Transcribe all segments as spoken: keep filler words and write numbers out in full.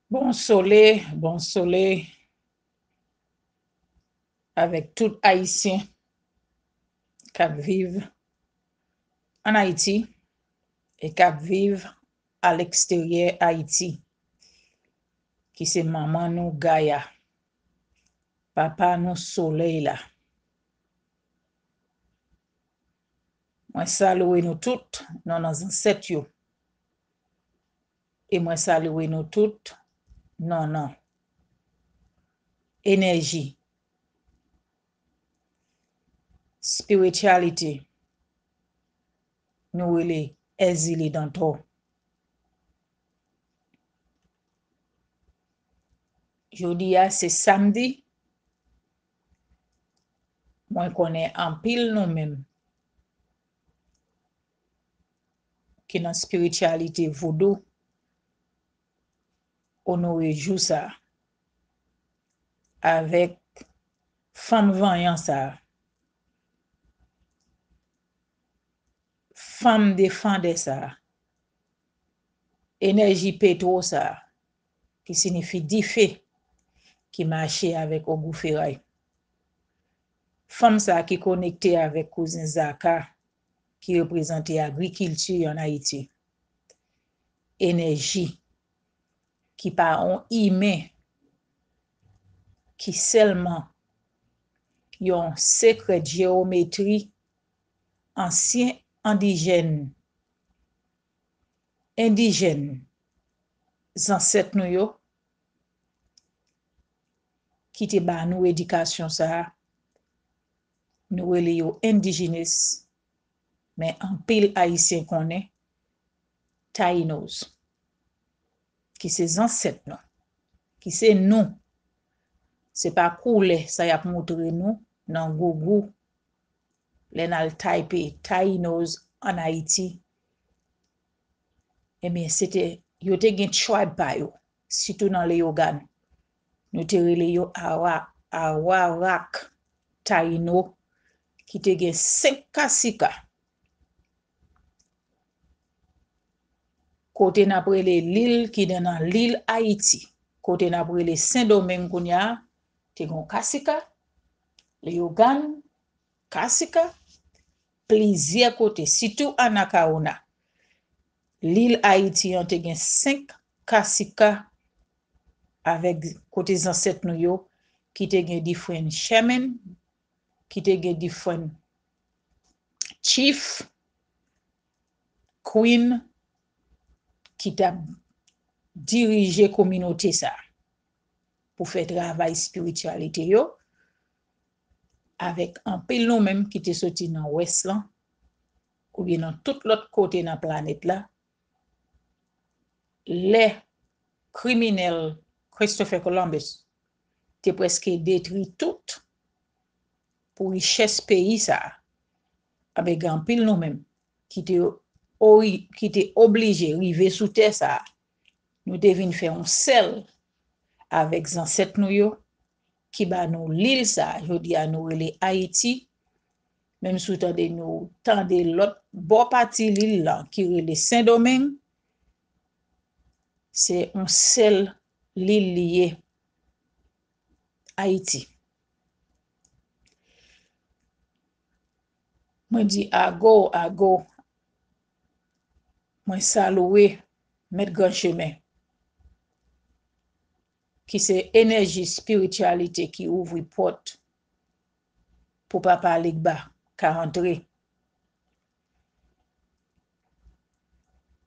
Bon sole, bon sole avèk tout Ayisyen k ap viv ann Ayiti e k ap viv aleksteryè Ayiti, ki se manman nou Gaya, papa nou solèy la. Mwen salye nou tout nan non zansèt yo. E mwen salye nou tout nan non enèji, spirityalite, nou rele Èzili Dantò. Jodi a se samdi, mwen konnen anpil nou menm ki nan spirityalite vodou onore jou sa a avèk fanm vanyan sa a, fanm defandè sa a, enèji petwo sa a, ki siyifi dife, ki mache avèk ogou feray. Fanm sa a ki konekte avèk kouzen Zaka, ki reprezante agrikilti ann Ayiti. Enèji ki pa yon imen, ki sèlman yon sekrè jewometri ansyen endijèn, endijèn zansèt nou yo ki te ba nou edikasyon sa a. Nou rele yo indigenous, men anpil Ayisyen konnen Taïnos, ki se zansèt nou, ki se nou. Se pa koulè sa y ap moutre nou nan Google lè n al taype Taïnos ann Ayiti. Ebyen, se te, yo te gen tribe pa yo, sitou nan Leyogàn. Nou te rele yo Awa, Awarak Tayino, ki te gen senk kasika. Kote n ap rele lil ki nan, nan lil Ayiti, kote n ap rele Sendomeng kounye a, te gen yon kasika, Leyogàn, kasika, plizyè kote, sitou Anacaona. Lil Ayiti an te gen senk kasika avèk kote zansèt nou yo ki te gen diferan chairman, ki te gen diferan chief, queen, ki t ap dirije kominote sa a pou fè travay espirityalite yo avèk anpil nou menm ki te soti nan Wès lan oubyen nan tout lòt kote nan planèt la. Lè kriminèl Christopher Columbus te prèske detwi tout pou richès peyi sa a, anben gen anpil nou menm ki te ori-, ki te oblije rive sou tè sa a. Nou te vin fè yon sèl avèk zansèt nou yo, ki ba nou lil sa a, jodi a nou rele Ayiti. Menm si w tande nou tande lòt bò pati lil lan ki rele Sendomeng, se yon sèl lil li ye, Ayiti. Mwen di ago, ago, mwen salwe Mèt Gran Chemen, ki se enèji espirityalite ki ouvri pòt pou Papa Legba ka antre.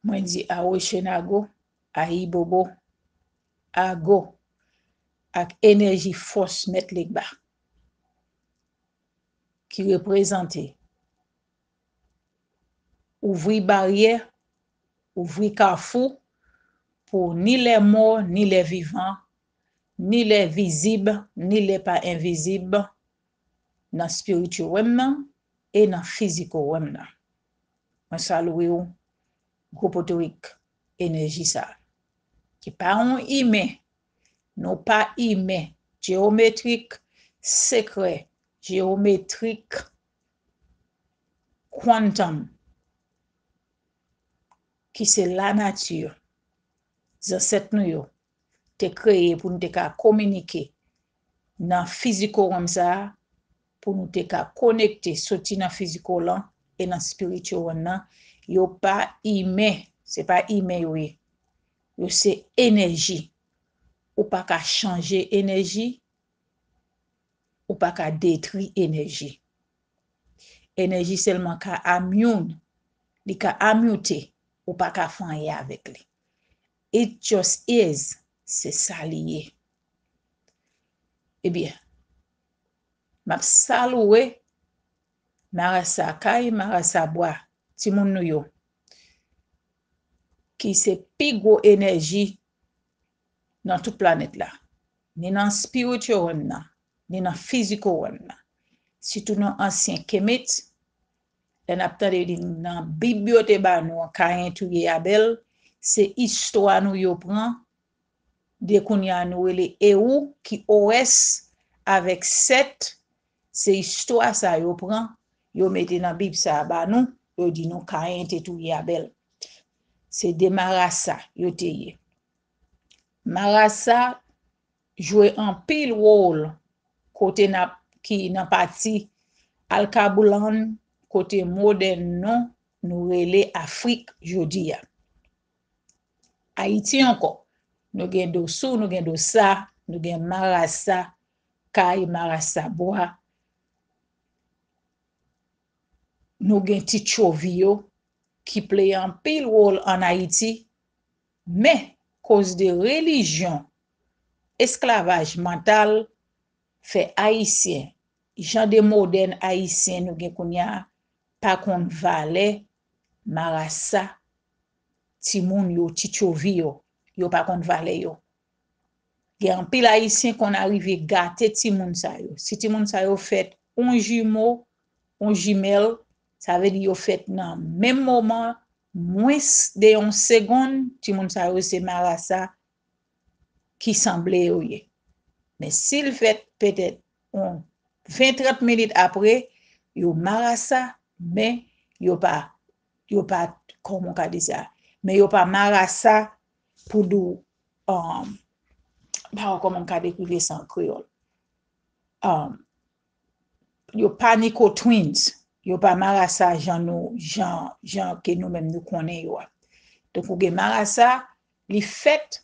Mwen di Awochenago, Ayibobo, Ago, ak enèji fòs Mèt Legba, ki reprezante ouvri baryè, ouvri kafou pou ni lè mò, ni lè vivan, ni lè vizib, ni lè pa envizib, nan spiritual realm nan e nan physical realm nan. Mwen salwe w, gwoup otorik enèji sa a, ki pa yon imen, nou pa imen jewometrik, sekrè jewometrik, quantum, ki se lanati, zansèt nou yo, te kreye pou nou te ka kominike nan fiziko ranm sa a, pou nou te ka konekte, soti nan fiziko lan e nan spiritual ranm nan, yo pa imen, se pa imen yo ye. Yo se enèji. Ou pa ka chanje enèji, ou pa ka detwi enèji. Enèji sèlman ka amyoun, li ka amyoute, ou pa ka fè anyen avèk li. It just is, se sa li ye. Ebyen, m ap salouwe marasa kay, marasa bwa, timoun nou yo, ki se pi gwo enèji nan tout planèt la, ni nan spiritual realm nan, ni nan physical realm nan. Sitou nan ansyen Kemet, lè n ap tande li nan Bib yo te ba nou an, Kayen touye Abèl, se istwa nou yo pran, de kounye a nou rele Ewu, ki O S, avèk Sèt, se istwa sa yo pran, yo mete nan Bib sa a ba nou, yo di nou Kayen te touye Abèl. Se de marasa yo te ye. Marasa jwe anpil wòl kote n ap, ki nan pati Alkebulan, kote modèn nou, nou rele Afrik jodi a. Ayiti ankò, nou gen Dosou, nou gen Dosa, nou gen marasa kay, marasa bwa, nou gen ti tchovi yo, ki pleye anpil wòl ann Ayiti, men koz de relijyon, esklavaj mantal, fè Ayisyen, jan de modèn Ayisyen nou gen kounye a, pa konn valè marasa timoun yo, ti tchovi yo, yo pa konn valè yo. Gen anpil Ayisyen konn arive gate timoun sa yo. Si timoun sa yo fèt on jimo, on jimèl, sa vle di yo fèt nan menm moman, mwens de yon segonn, timoun sa yo se marasa ki sanble yo ye. Men si l fèt petèt on ven trant minit apre, yo marasa, men yo pa, yo pa, kòman w ka di sa? Men yo pa marasa pou di w, um, m pa wè kòman m ka dekrive sa an kreyòl. Um, yo pa nicotwins, yo pa marasa jan nou, jan, jan ke nou menm nou konnen yo a. Donk, ou gen marasa, li fèt,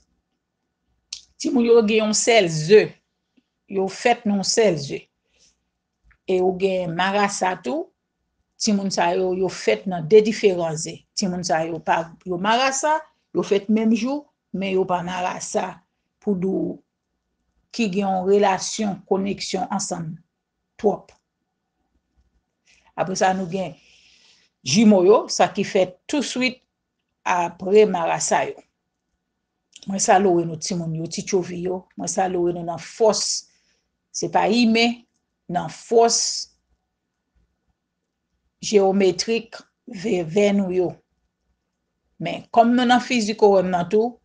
timoun yo gen yon sèl ze, yo fèt nan yon sèl ze. E ou gen marasa tou, timoun sa yo, yo fèt nan de diferan ze. Timoun sa yo pa, yo marasa, yo fèt menm jou, men yo pa marasa pou di w ki gen yon relasyon, koneksyon ansanm twòp. Apre sa, nou gen jimo yo, sa ki fèt touswit apre marasa yo. Mwen salouwe nou timoun yo, ti tchovi yo. Mwen salouwe nou nan fòs, se pa imen, nan fòs jewometrik vèvè nou yo. Men, kòm nou nan fiziko ranm nan tou,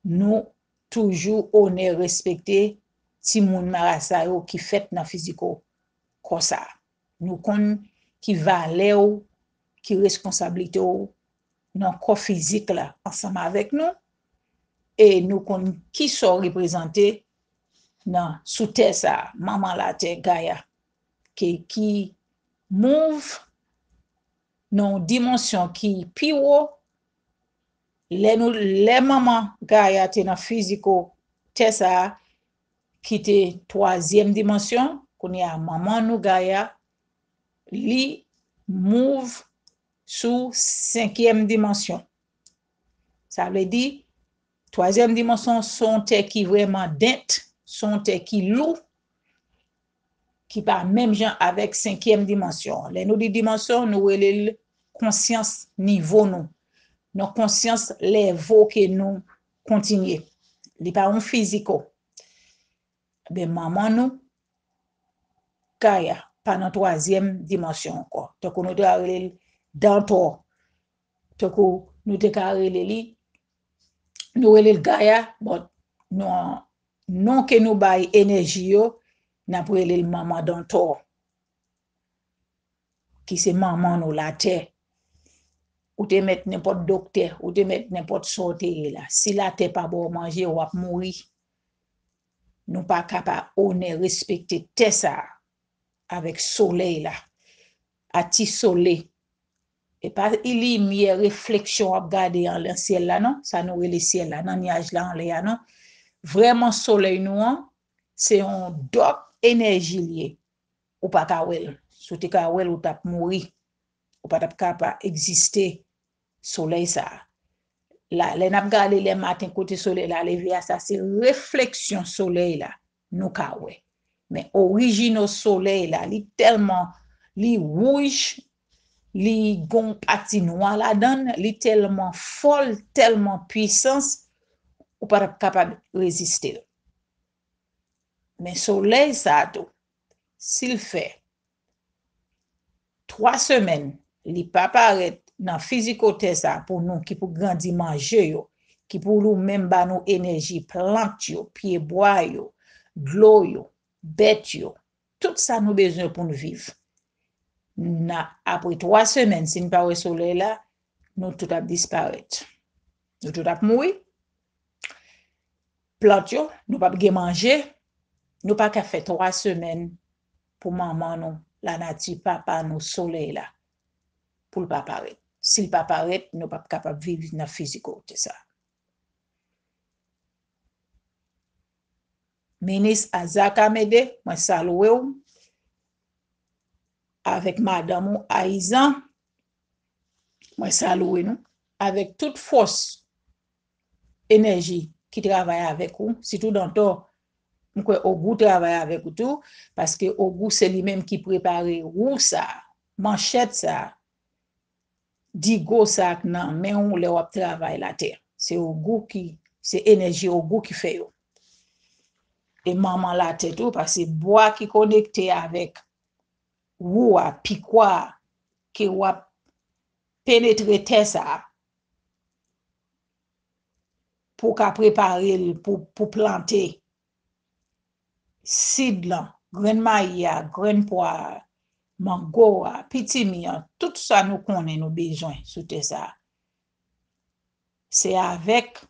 nou toujou onè respekte timoun marasa yo ki fèt nan fiziko kò sa a. Nou konn ki valè w, ki reskonsablite w nan kò fizik la ansanm avèk nou, e nou konn kisa w reprezante nan, sou tè sa a, manman latè, Gaya, ki, ki move nan yon dimansyon ki pi wo. Lè nou, lè manman Gaya te nan fiziko tè sa a, ki te twazyèm dimansyon, kounye a manman nou Gaya, li move sou senkyèm dimansyon. Sa vle di, twazyèm dimansyon se yon tè ki vrèman dent, se yon tè ki lou, ki pa menm jan avèk senkyèm dimansyon. Lè nou di dimansyon, nou rele l konsyans nivo nou. Nan konsyans lèvo ke nou kontinye. Li pa yon fiziko. Ben, manman nou, Gaya, pa nan twazyèm dimansyon ankò. Tankou nou te ka rele l Dantò. Tankou nou te ka rele li, nou rele l Gaya, but non, non ke nou bay enèji yo, n ap rele l manman Dantò, ki se manman nou latè. Ou te mèt nenpòt doktè, ou te mèt nenpòt sa w te ye la. Si latè pa ba w manje, w ap mouri. Nou pa ka pa onè, respekte tè sa a avèk solèy la, a ti sole. E pa limyè refleksyon w ap gade an nan syèl la non, sa nou rele syèl la, nan nyaj la anlè a non. Vrèman solèy nou an, se yon dòk enèji l ye. Ou pa ka wè l. Si w te ka wè l, ou t ap mouri. Ou pa t ap ka pa egziste. Solèy sa a. La, lè n ap gade lè maten kote solèy la leve a, sa se refleksyon solèy la nou ka wè. Men orijino solèy la, li tèlman, li wouj, li gon pati nwa ladan l, li tèlman fò, li tèlman pwisans, ou pa t ap kapab reziste l. Men solèy sa a tou, si l fè twa semèn, li pa parèt nan fiziko tè sa a pou nou ki pou grandi manje yo, ki pou nou menm ba nou enèji, plant yo, pyebwa yo, dlo yo, bèt yo, tout sa nou bezwen pou n viv. Nan, apre twa semèn, si n pa wè solèy la, nou tout ap disparèt. Nou tout ap mouri. Plant yo, nou p ap gen manje. Nou pa ka fè twa semèn pou manman nou, lanati, papa nou, solèy la, pou l pa parèt. Si l pa parèt, nou p ap kapab viv nan fiziko tè sa. Minis Azaka Mede, mwen salwe w. Avèk madanm ou Ayizan, mwen salwe nou. Avèk tout fòs, enèji ki travay avèk ou, sitou Dantò, m kwè Ogou travay avèk ou tou, paske Ogou se li menm ki prepare wou sa, manchèt sa, digo sa k nan men w lè w ap travay latè. Se Ogou ki, se enèji Ogou ki fè yo. E manman latè tou, paske bwa ki konekte avèk wou a, pikwa a, ke w ap penetre tè sa a pou w ka prepare l pou, pou plante sid lan, grenn mayi a, grenn pwa a, mango a, pitimi an, tout sa nou konnen nou bezwen sou tè sa a. Se avèk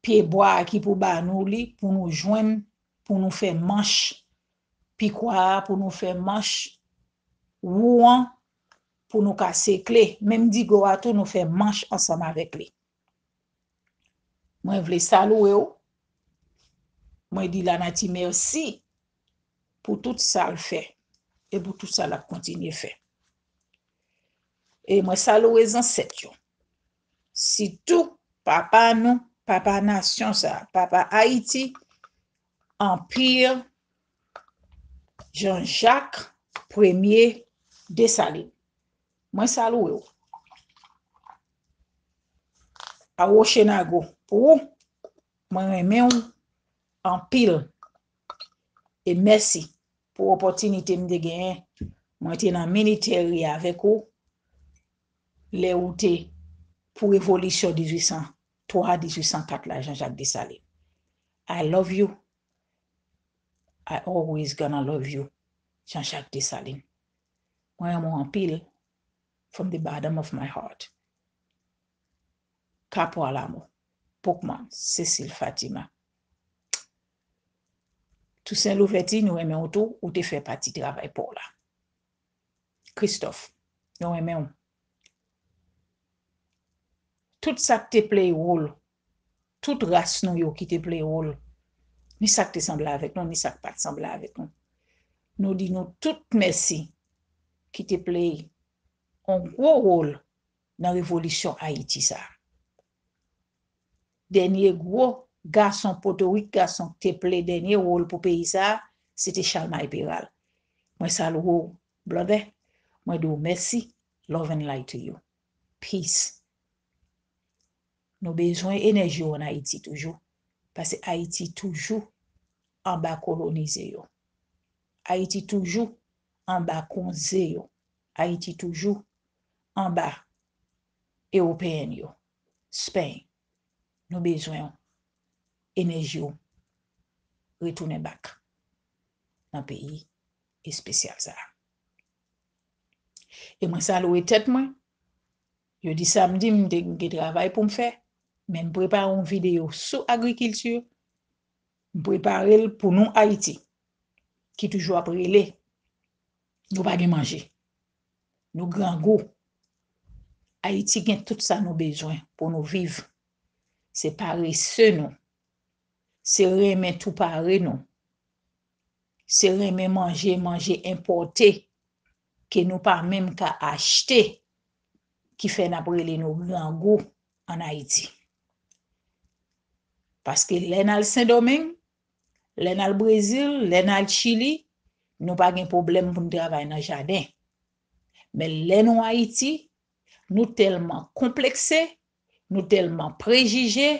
pyebwa a ki pou ba nou li, pou nou jwenn, pou nou fè manch pikwa a, pou nou fè manch wou an, pou nou ka sekle. Menm digo a tou, nou fè manch ansanm avèk li. Mwen vle salwe w. Mwen di lanati mèsi pou tout sa l fè e pou tout sa l ap kontinye fè. E mwen salwe zansèt yo. Sitou papa nou, papa nasyon sa, papa Ayiti, Anpi Jean Jacques Premye Desalin. Mwen salwe w. Awochenago pou ou. Mwen renmen w anpil. E mèsi pou opòtinite m te genyen. Mwen te nan militèri avèk ou lè ou te pou revolisyon dizuit san twa, dizuit san kat la, Jean Jacques Dessalines. I love you. I always gonna love you, Jean Jacques Dessalines. Mwen renmen w anpil, from the bottom of my heart. Kapwa Lamo, Pokman, Cécile Fatima. Toussaint Louverture, nou renmen w tou, ou te fè pati travay pa w la. Christophe, nou renmen w. Tout sa k te play wòl, tout ras nou yo ki te play wòl, ni sa k te sanble avèk nou, ni sa k pa t sanble avèk nou. Nou di nou tout mèsi ki te play yon gwo wòl nan revolisyon Ayiti sa a. Dènye gwo gason, potorik gason k te play dènye wòl pou peyi sa a, se te Chalmay Peral. Mwen salwe w, brother. Mwen di w mèsi. Love and light to you. Peace. Nou bezwen enèji w ann Ayiti toujou, paske Ayiti toujou anba kolonize yo. Ayiti toujou anba konze yo. Ayiti toujou anba Ewopeyen yo. Spain, nou bezwen w. Enèji w retounen back nan peyi espesyal sa a. E mwen salwe tèt mwen. Yo di samdi m te gen travay pou m fè. Men m prepare yon videyo sou agrikilti, m prepare l pou nou Ayiti, ki toujou ap rele, nou pa gen manje, nou grangou. Ayiti gen tout sa nou bezwen pou nou viv. Se parese nou, se renmen tou pare nou, se renmen manje, manje enpòte ke nou pa menm ka achte, ki fè n ap rele nou grangou ann Ayiti. Paske lè n al Sendomeng, lè n al Brezil, lè n al Chili, nou pa gen pwoblèm pou n travay nan jaden. Men lè nou Ayiti, nou tèlman konplekse, nou tèlman prejije,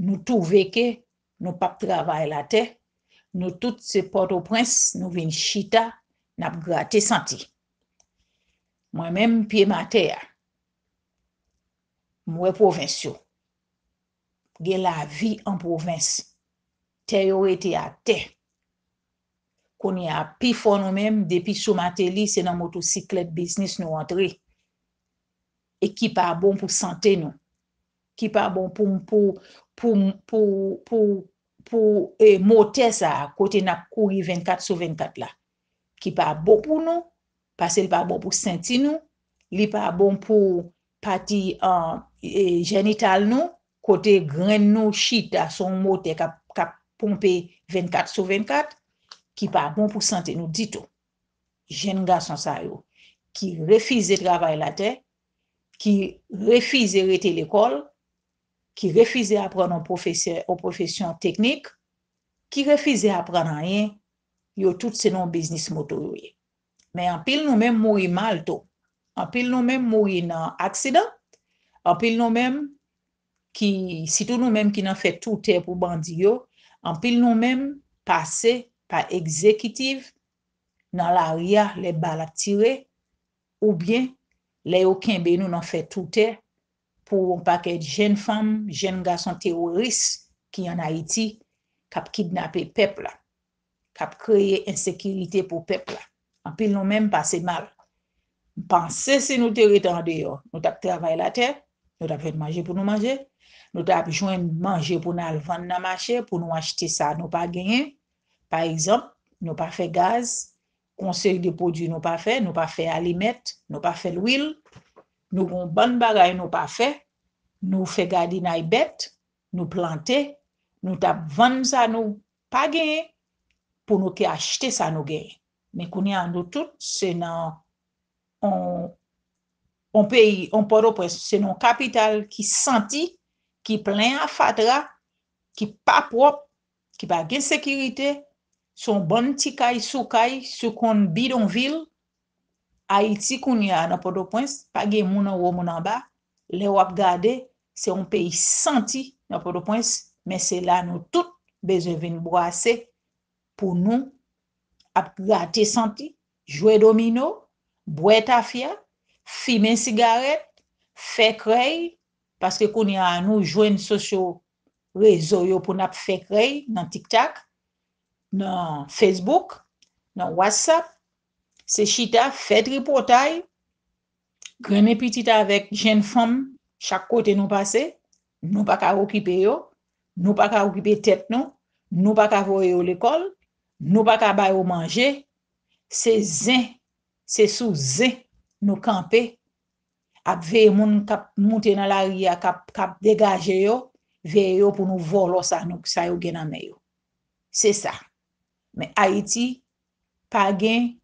nou twouve ke nou p ap travay latè, nou tout se Pòtoprens, nou vin chita, n ap grate santi. Mwen menm, pye m atè a, m wè pwovens yo. Gen lavi an pwovens. Tè yo rete atè. Kounye a, pifò nou menm, depi sou Mateli, se nan motosiklèt biznis nou antre. E ki pa bon pou sante nou. Ki pa bon pou, pou, pou, pou, pou, pou e, motè sa a, kote n ap kouri vennkat sou vennkat la. Ki pa bon pou nou, paske l pa bon pou senti nou, li pa bon pou pati an, e, jenital nou, kote grenn nou chita, se yon motè k ap, k ap ponpe vennkat sou vennkat, ki pa bon pou sante nou ditou. Jèn gason sa yo, ki refize travay latè, ki refize rete lekòl, ki refize aprann yon pwofesè, yon pwofesyon teknik, ki refize aprann anyen, yo tout se nan yon biznis moto yo ye. Men anpil nou menm mouri mal tou. Anpil nou menm mouri nan aksidan. Anpil nou menm ki, sitou nou menm ki nan fè tou tè pou bandi yo, anpil nou menm pase pa egzekitiv nan lari a lè bal ap tire, oubyen lè yo kenbe nou nan fè tou tè pou yon pakèt jèn fanm, jèn gason teworis ki ann Ayiti, k ap kidnape pèp la, k ap kreye ensekirite pou pèp la. Anpil nou menm pase mal. M panse si nou te rete andeyò, nou t ap travay latè, nou t ap jwenn manje pou nou manje, nou t ap jwenn manje pou n al vann nan mache, pou nou achte sa nou pa genyen. Pa egzanp, nou pa fè gaz, gon seri de pwodui nou pa fè, nou pa fè alimèt, nou pa fè lwil, nou gon bann bagay nou pa fè, nou fè gadinay bèt, nou plante, nou t ap vann sa nou pa genyen pou nou ke achte sa nou genyen. Men kounye a nou tout se nan on, on peyi, on Pòtoprens, se nan yon kapital ki santi, ki plen a fatra, ki pa pwòp, ki pa gen sekirite, se yon bann ti kay sou kay, sou konn bidonvil. Ayiti kounye a nan Pòtoprens, pa gen moun anwo, moun anba. Lè w ap gade, se yon peyi santi nan Pòtoprens, men se la nou tout bezwen vin bwase pou nou ap grate santi, jwe domino, bwè tafya, fimen sigarèt, fè krèy, paske kounye a nou jwenn sosyo rezo yo pou n ap fè krèy nan TikTok, nan Facebook, nan WhatsApp, se chita, fè tripotay, grennen pitit avèk jèn fanm chak kote nou pase, nou pa ka okipe yo, nou pa ka okipe tèt nou, nou pa ka voye yo lekòl, nou pa ka ba yo manje, se zen, se sou zen nou kanpe, ap veye moun k ap moute nan lari a, k ap, k ap degaje yo, veye yo pou nou vòlò sa nou, sa yo gen nan men yo. Se sa. Men Ayiti pa gen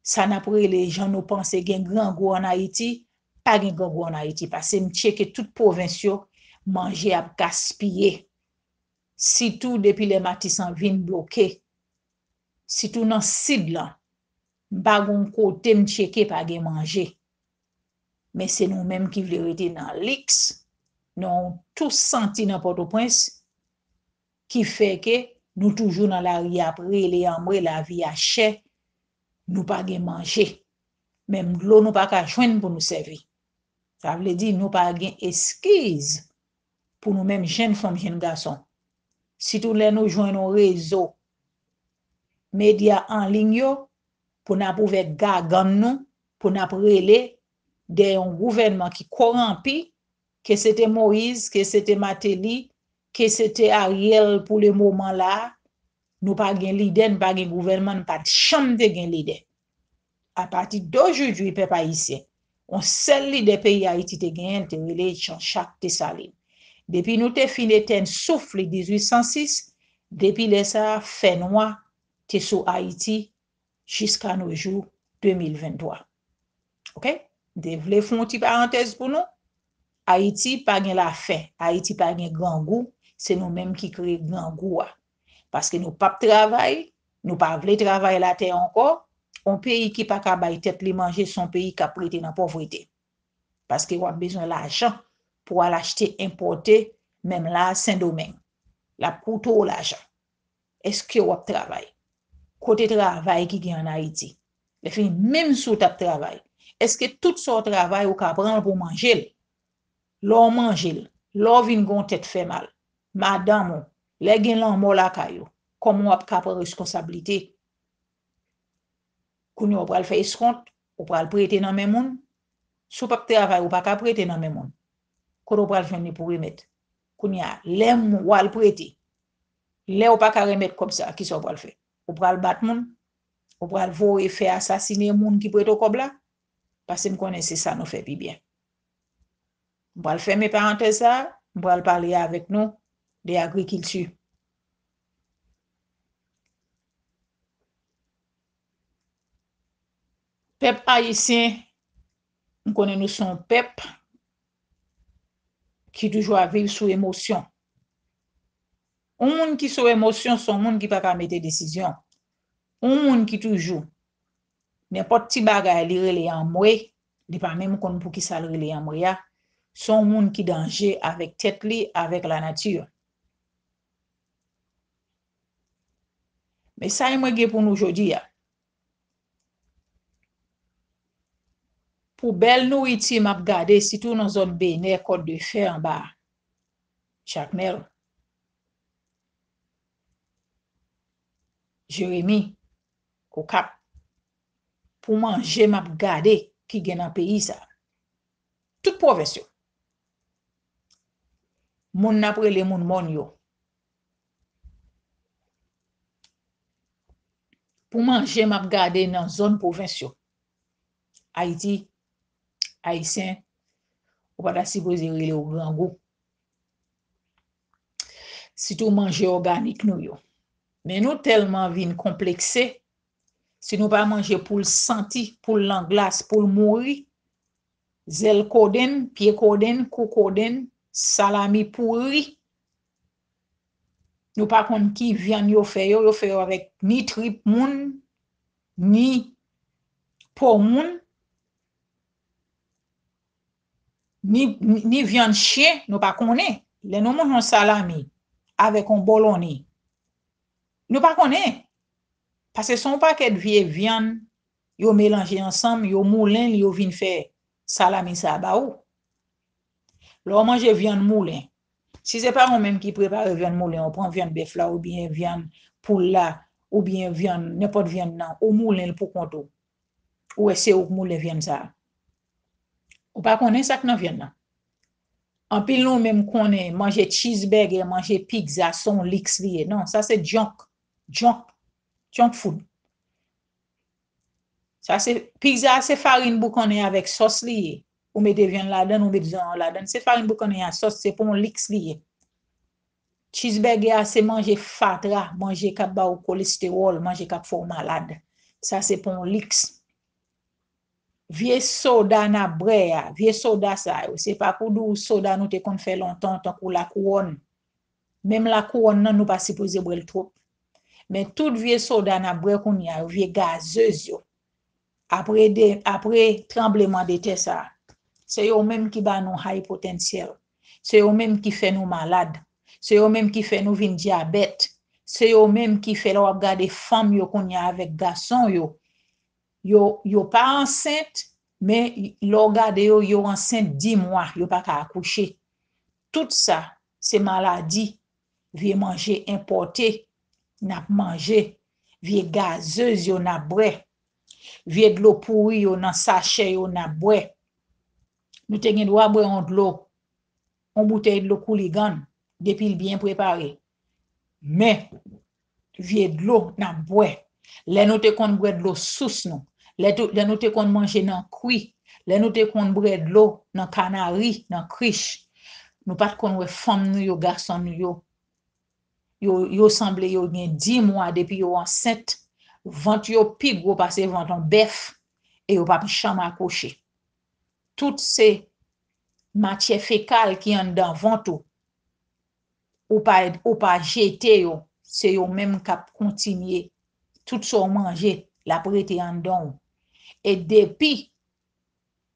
sa n ap rele, jan nou panse gen grangou ann Ayiti, pa gen grangou ann Ayiti, paske m tcheke tout pwovens yo, manje ap gaspiye. Sitou depi lè Matisan vin bloke. Sitou nan sid lan, m pa gon kote m tcheke pa gen manje. Men se nou menm ki vle rete nan liks, nan yon tou santi nan Pòtoprens, ki fè ke nou toujou nan lari ap rele anmwe lavi a chè, nou pa gen manje. Menm dlo nou pa ka jwenn pou nou sèvi. Sa vle di nou pa gen eskiz pou nou menm jèn fanm, jèn gason. Sitou lè nou jwenn yon rezo medya an liy yo, pou n ap ouvè gagann nou, pou n ap rele dèyè yon gouvènman ki kòwonpi, ke se te Moïse, ke se te Martelly, ke se te Ariel pou le moman la, nou pa gen lidè, nou pa gen gouvènman, nou pa t janm te gen lidè. Apati dojoujoui, pèp ayisyen, yon sèl lidè peyi Ayiti te genyen, l te rele Jean Jacques Dessalines. Depi nou te fin etèn souf li dizuit san sis, depi lè sa a, fènwa te sou Ayiti jiska no jou de mil venntwa. Oke? M te vle fè yon ti parantèz pou nou. Ayiti pa gen lafen, Ayiti pa gen grangou, se nou menm ki kreye grangou a. Paske nou p ap travay, nou pa vle travay latè ankò. Yon peyi ki pa ka bay tèt li manje, se yon peyi k ap rete nan pòvrete. Paske w ap bezwen lajan pou w al achte, enpòte, menm la a Sendomeng. L ap koute w lajan. Èske w ap travay? Kote travay ki gen ann Ayiti? Lè fini, menm si w t ap travay, èske tout sa w travay, ou ka pran l pou w manje l? Lè w manje l, lè w vin gen yon tèt fè mal, madanm ou, lè gen lanmò lakay ou, kòman w ap ka pran reskonsablite? Kounye a, ou pral fè eskont, ou pral prete nan men moun. Si w p ap travay, ou pa ka prete nan men moun. Kote w pral jwenn li pou remèt? Kounye a, lè m w al prete, lè w pa ka remèt kòb sa, kisa w pral fè? Ou pral bat moun? Ou pral voye fè asasine moun ki prete w kòb la? Paske m konnen se sa nou fè pi byen. M pral fèmen parantèz sa a, m pral pale avèk nou de agrikilti. Pèp ayisyen, m konnen nou se yon pèp ki toujou ap viv sou emosyon. Yon moun ki sou emosyon, se yon moun ki pa ka mete desizyon. Yon moun ki toujou, nenpòt ti bagay, li rele anmwe, li pa menm konn poukisa l rele anmwe a, se yon moun ki danje avèk tèt li, avèk lanati. Mesaj mwen gen pou nou jodi a. Pou bèl nouriti m ap gade, sitou nan zòn Benè, Kòt de Fè anba a, Jakmèl, Jeremi, Okap, pou manje m ap gade ki gen nan peyi sa a. Tout pwovens yo. Moun n ap rele moun mòn yo. Pou manje m ap gade nan zòn pwovens yo. Ayiti, Ayisyen, ou pa ta sipoze rele w grangou. Sitou manje òganik nou yo. Men nou tèlman vin konplekse, si nou pa manje poul santi, poul nan glas, poul mouri, zèl kodenn, pye kodenn, kou kodenn, salami pouri. Nou pa konn ki vyann yo fè yo, yo fè yo avèk ni trip moun, ni po moun, ni, ni, ni vyann chen, nou pa konnen. Lè nou manje yon salami avèk yon boloni, nou pa konnen. Paske se yon pakèt vye vyann yo melanje ansanm, yo moulen l, yo vin fè salami sa a ba ou. Lè w manje vyann moulen, si se pa ou menm ki prepare vyann moulen, ou pran vyann bèf la oubyen vyann poul la, oubyen vyann, nenpòt vyann nan, ou moulen l pou kont ou. Ou wè se ou k moulen vyann sa a. Ou pa konnen sa k nan vyann nan. Anpil nou menm konnen manje cheeseburger, manje pizza, se yon liks li ye. Non, sa se junk. Junk. Junk food. Sa se, pizza se farin boukannen avèk sòs li ye. Ou mete vyann ladan l, ou mete zanyon ladan l. Se farin boukannen a sòs, se pa yon liks li ye. Cheeseburger a se manje fatra, manje k ap ba w kolestewòl, manje k ap fè w malad. Sa se pa yon liks. Vye soda n ap bwè a, vye soda sa yo, se pa pou di w soda nou te konn fè lontan, tankou lakouwòn. Menm lakouwòn nan, nou pa sipoze bwè l twòp. Men tout vye soda n ap bwè kounye a yo, vye gazez yo, apre de, apre tranbleman de tè sa a, se yo menm ki ba nou high potential. Se yo menm ki fè nou malad. Se yo menm ki fè nou vin dyabèt. Se yo menm ki fè lè w ap gade fanm yo kounye a avèk gason yo, yo, yo pa ansent, men lè w gade yo, yo ansent dis mwa, yo pa ka akouche. Tout sa, se maladi, vye manje enpòte n ap manje, vye gazez yo n ap bwè, vye dlo pouri yo nan sachè yo n ap bwè. Nou te gen dwa bwè yon dlo yon boutèy dlo Kouligann, depi l byen prepare. Men, vye dlo n ap bwè. Lè nou te konn bwè dlo sous nou, lè, tou- lè nou te konn manje nan kwi, lè nou te konn bwè dlo nan kanari, nan krich, nou pa t konn wè fanm nou yo, gason nou yo, yo, yo sanble yo gen dis mwa depi yo ansent, vant yo pi gwo pase vant yon bèf, e yo p ap janm akouche. Tout se matyè fekal ki anndan vant ou, ou pa, ou pa jete yo, se yo menm k ap kontinye. Tout sa w manje, l ap rete anndan w. E depi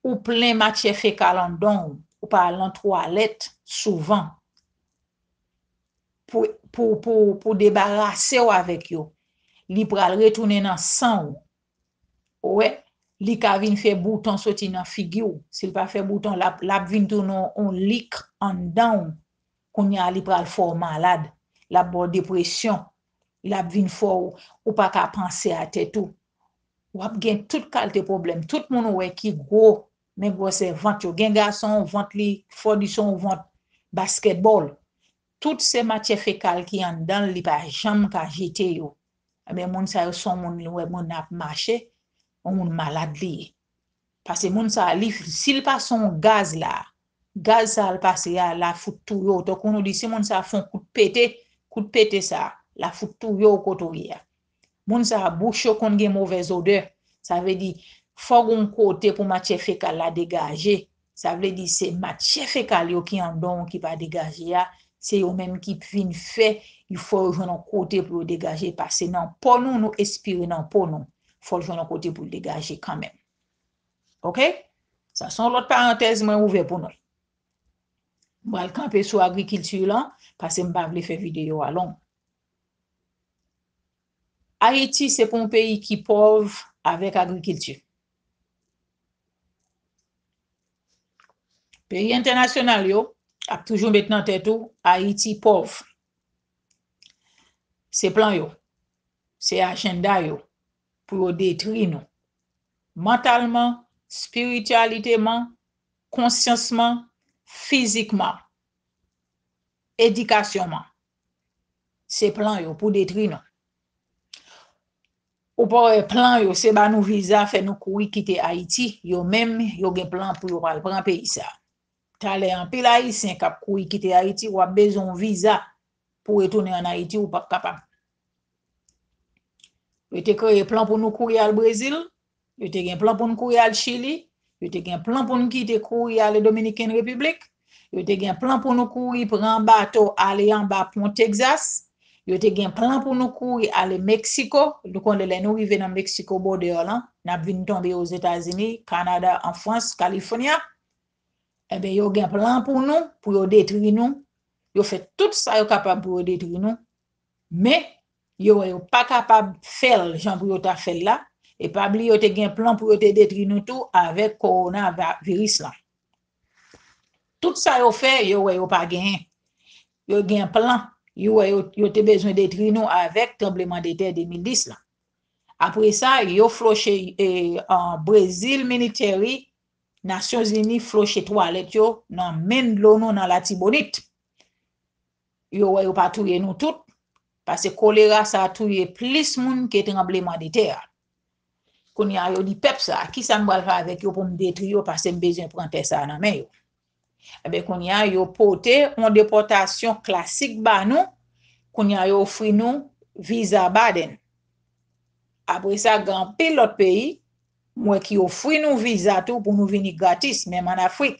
ou plen matyè fekal anndan w, ou pa al nan twalèt souvan pou, pou, pou, pou debarase w avèk yo, li pral retounen nan san w. Ou wè, li ka vin fè bouton soti nan figi w. Si l pa fè bouton, l ap, l ap vin tounen yon lik anndan w. Kounye a, li pral fè w malad. L ap ba w depresyon. L ap vin fè w, ou pa ka panse a tèt ou. W ap gen tout kalite pwoblèm. Tout moun ou wè ki gwo, men gwosè vant yo. Gen gason, vant li fò, li se yon vant baskètbòl. Tout se matyè fekal ki anndan l, li pa janm ka jete yo. Ebyen, moun sa yo se yon moun, ou wè moun nan ap mache, yon moun malad li ye. Paske moun sa a, li, si l pase yon gaz la, gaz sa a l pase a, l a fout touye w. Tankou nou di, si moun sa a fè yon kout pete, kout pete sa a, l a fout touye w kote w ye a. Moun sa a, bouch yo konn gen movèz odè. Sa vle di, fò gen yon kote pou matyè fekal la degaje. Sa vle di, se matyè fekal yo ki anndan w ki pa degaje a, se yo menm ki vin fè, il fò yo jwenn yon kote pou yo degaje, paske nan po nou, nou espire nan po nou. Fò l jwenn yon kote pou l degaje kanmenm. Oke? Sa se yon lòt parantèz mwen ouvè pou nou. M pral kanpe sou agrikilti lan, paske m pa vle fè videyo a long. Ayiti se pa yon peyi ki pòv avèk agrikilti. Peyi entènasyonal yo ap toujou met nan tèt ou Ayiti pòv. Se plan yo, se ajanda yo pou yo detri nou. Mantalman, espirityaliteman, konsyansman, fizikman, edikasyonman. Se plan yo pou detri nou. Ou pa wè plan yo, se ba nou viza, fè nou kouri kite Ayiti. Yo menm, yo gen plan pou yo pral pran peyi sa. Talè anpil Ayisyen k ap kouri kite Ayiti, w ap bezwen yon viza pou retounen ann Ayiti, ou p ap kapab. Yo te kreye plan pou nou kouri al Brezil, yo te gen plan pou n kouri al Chili, yo te gen plan pou n kite kouri ale Dominiken Repiblik, yo te gen plan pou nou kouri pran bato ale anba pon Texas, yo te gen plan pou nou kouri ale Meksiko. Nou konnen lè nou rive nan Meksiko, bòdè lan, n ap vin tonbe Ozetazini, Kanada, an Frans, California. Ebyen, yo gen plan pou nou, pou yo detri nou. Yo fè tout sa yo kapab pou yo detri nou. Men, yo wè yo pa kapab fè l jan pou yo ta fè l la. E pa bliye, yo te gen plan pou yo te detri nou tou avèk kowona va- viris lan. Tout sa yo fè, yo wè yo pa genyen. Yo gen plan. Yo wè yo, yo te bezwen detri nou avèk tranblemanntè de mil dis lan. Apre sa, yo floche, e, an Brezil, militèri Nasyonzini floche twalèt yo nan men dlo nou nan Latibonit. Yo wè yo pa touye nou tout, paske kolera sa a touye plis moun ke tranblemanntè a. Kounye a, yo di pèp sa a, kisa m pral fè avèk yo pou m detri yo, paske m bezwen pran tè sa a nan men yo. Ebyen, kounye a, yo pote yon depòtasyon klasik ba nou. Kounye a, yo ofri nou viza Biden. Apre sa, gen anpil lòt peyi, m wè ki ofri nou viza tou pou nou vini gratis, menm ann Afrik.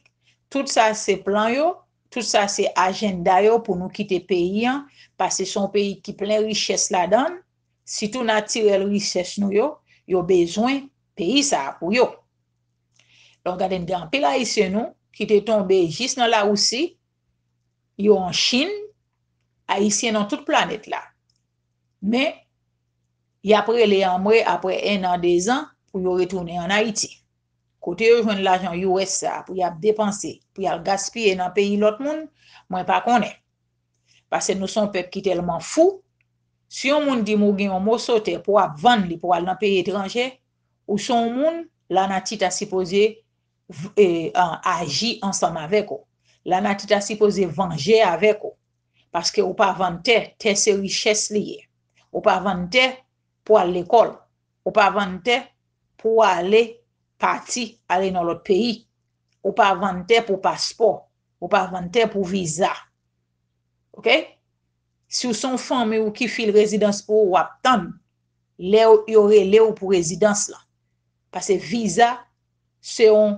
Tout sa se plan yo, tout sa se ajanda yo pou nou kite peyi an, paske se yon peyi ki plen richès ladan l, sitou natirèl richès nou yo, yo bezwen peyi sa a pou yo. Lè w gade, n gen anpil Ayisyen nou ki te tonbe jis nan Lawousi, yo an Chin, Ayisyen nan tout planèt la. Men, y ap rele anmwe apre en an, dezan pou yo retounen ann Ayiti. Kote yo jwenn lajan U S sa a pou y ap depanse, pou y al gaspiye nan peyi lòt moun, mwen pa konnen. Paske nou se yon pèp ki tèlman fou, si yon moun di m ou gen yon moso tè pou w ap vann li pou w al nan peyi etranje, ou se yon moun, lanati ta sipoze v- e, a- aji ansanm avèk ou. lanati ta sipoze vanje avèk ou. Paske ou pa vann tè, tè se richès li ye. Ou pa vann tè pou al lekòl. Ou pa vann tè pou ale pati, ale nan lòt peyi. Ou pa vann tè pou paspò. Ou pa vann tè pou viza. Oke? Si w se yon fanmi ou ki fil rezidans pou ou, w ap tann lè yo rele w pou rezidans lan. Paske viza se yon,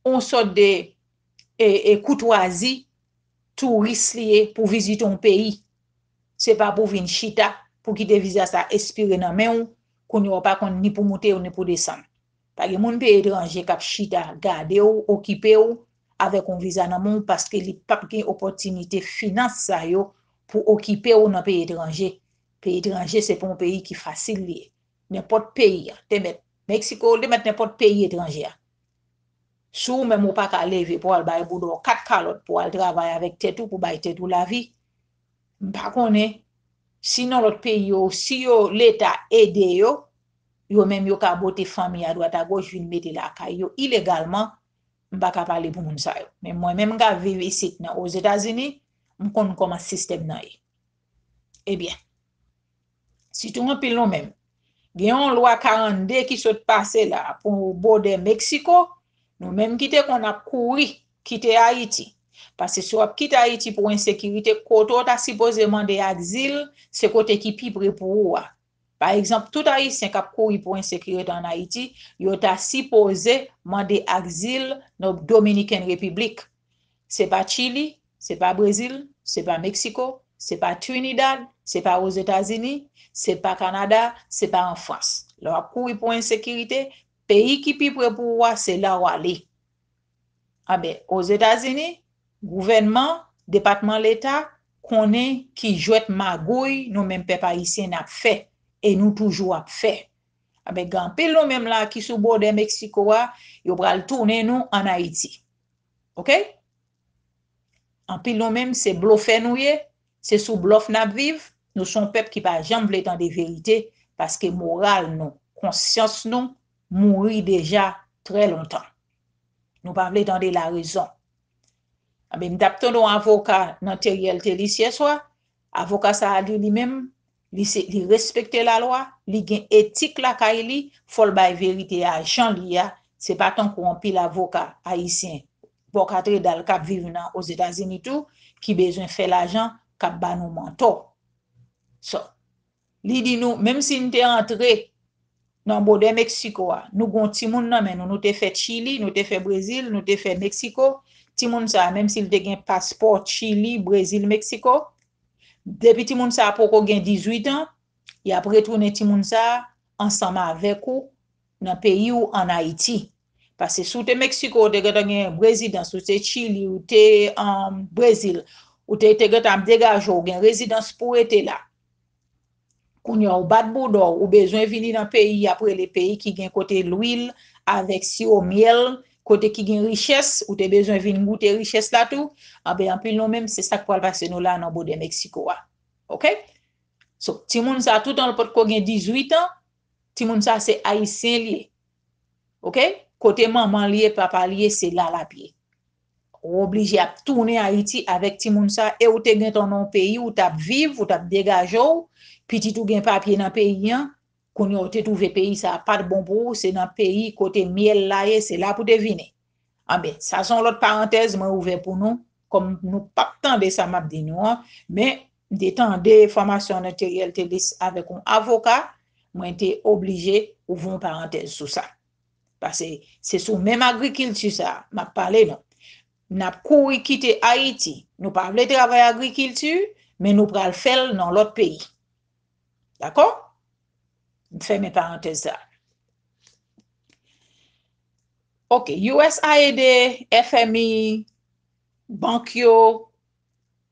yon sòt de e, e koutwazi touris li ye pou vizite yon peyi. Se pa pou vin chita, pou kite viza sa espire nan men w, kounye a w pa konn ni pou moute ni pou desann. Pa gen moun peyi etranje k ap chita gade w, okipe w avèk yon viza nan men w paske li p ap gen opòtinite finans sa yo pou okipe w nan peyi etranje. Peyi etranje se pa yon peyi ki fasil li ye. Nenpòt peyi a, te mèt Meksiko, te mèt nenpòt peyi etranje a. Si w menm ou pa ka leve pou al bay bouda w kat kalòt pou al travay avèk tèt ou, pou bay tèt ou lavi, m pa konnen si nan lòt peyi yo, si yo, Leta ede yo, yo menm yo ka bote fanmi adwat agoch vin mete lakay yo ilegalman, m pa ka pale pou moun sa yo. Men mwen menm m ka viv isit nan Ozetazini, m konn kòman sistèm nan ye. Ebyen, sitou anpil nou menm. Gen yon lwa karannde ki sot pase la pou bòdè Meksiko, nou menm ki te konn ap kouri kite Ayiti. Paske si w ap kite Ayiti pou ensekirite, kote w ta sipoze mande azil, se kote ki pi pre pou ou a. Pa egzanp, tout Ayisyen k ap kouri pou ensekirite ann Ayiti, yo ta sipoze mande azil nan Dominiken Repiblik. Se pa Chili, se pa Brezil, se pa Meksiko, se pa Trinidad, se pa Ozetazini, se pa Kanada, se pa an Frans. Lè w ap kouri pou ensekirite, peyi ki pi pre pou ou a, se la w ale. Anben, Ozetazini, gouvènman, depatman leta konnen ki jwèt magouy nou menm pèp ayisyen n ap fè, e nou toujou ap fè. Anben, gen anpil nou menm la ki sou bòdè Meksiko a, yo pral tounen nou ann Ayiti. Oke? Anpil nou menm, se blofè nou ye, se sou blòf n ap viv, nou se yon pèp ki pa janm vle tande verite, paske moral nou, konsyans nou, mouri deja trè lontan. Nou pa vle tande larezon. Anben, m t ap tande yon avoka nan Teriel Telis yè swa, avoka sa a di li menm, li se, li respekte lalwa, li gen etik lakay li, fò l bay verite a jan li a, se pa tankou anpil avoka ayisyen, bò Katredal k ap viv nan Ozetazini tou, ki bezwen fè lajan, k ap ba nou mantò. So, li di nou, menm si n te antre nan bòdè Meksiko a, nou gon timoun nan men nou, nou te fè Chili, nou te fè Brezil, nou te fè Meksiko, timoun sa a, menm si l te gen paspò Chili, Brezil, Meksiko, depi timoun sa a poko gen dizuit an, y ap retounen timoun sa a ansanm avèk ou nan peyi w ann Ayiti. Paske si w te Meksiko, ou te gentan gen rezidans, ou te Chili, ou te um, Brezil, ou te, te gentan ap degaje w, gen rezidans pou w rete la. Kounye a, ou bat bouda w, ou bezwen vini nan peyi y ap rele peyi ki gen kote lwil avèk siwo myèl, kote ki gen richès, ou te bezwen vin goute richès la tou, anben anpil nou menm, se sa k pral pase nou la nan bòdè Meksiko a. Oke? So, timoun sa, toutan l potko gen dizuit an, timoun sa se ayisyen li ye. Oke? Kote manman li ye, papa li ye, se la l ap ye. Ou oblije ap tounen Ayiti avèk timoun sa, e ou te gentan nan yon peyi, ou t ap viv, ou t ap degaje w, pitit ou gen papye nan peyi an, kounye a ou te twouve peyi sa a pa t bon pou ou, se nan peyi kote myèl la ye, se la pou te vini. Anben, sa se yon lòt parantèz mwen ouvè pou nou, kòm nou p ap tande sa m ap di nou an, men m te tande enfòmasyon nan Teriel Telis avèk yon avoka, mwen te oblije ouvri yon parantèz sou sa. Paske se sou menm agrikilti sa a m ap pale nou. N ap kouri kite Ayiti. Nou pa vle travay agrikilti, men nou pral fè l nan lòt peyi. Dakò? M fèmen parantèz sa. Oke, U S A I D, F M I, bank yo,